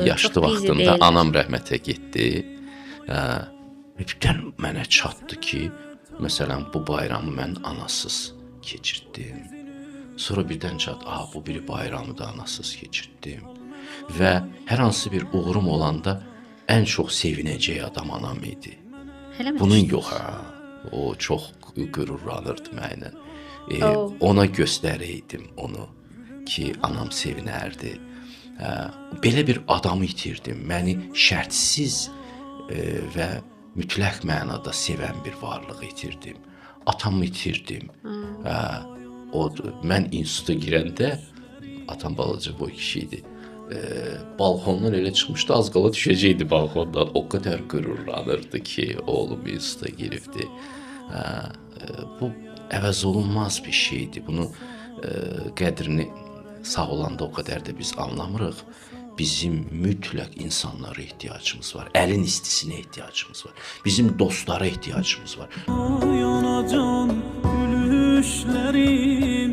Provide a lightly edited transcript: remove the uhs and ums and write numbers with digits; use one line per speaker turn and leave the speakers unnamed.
Yaşlı
Çox busy
vaxtında
deyil.
Anam rəhmətə getdi. Hə, birdən mənə çatdı ki, məsələn, bu bayramı mən anasız keçirtdim. Sonra birdən çat, aha, bu bir bayramı da anasız keçirtdim. Və hər hansı bir uğurum olanda ən çox sevinəcək adam anam idi.
Elə mi
Bunun
düşünürsünüz?
yox ha. O çox qürurlanırdı mənlə.
Oh.
Ona göstərəydim onu ki, anam sevinərdi. Hə, belə bir adamı itirdim. Məni şərtsiz və mütləq mənada sevən bir varlığı itirdim. Atamı itirdim. Hə, o mən instituta girəndə atam balaca boy kişi idi. Balkondan elə çıxmışdı, az qala düşəcəkdi balkondan. O qədər qürurlanırdı ki, oğlum instituta giribdi. Hə, bu əvəz olunmaz bir şeydir. Bunu qədrini sağ olanda o qədər də biz anlamırıq. Bizim mütləq insanlara ehtiyacımız var. Əlin istisinə ehtiyacımız var. Bizim dostlara ehtiyacımız var.
Yanacan gülüşlerim.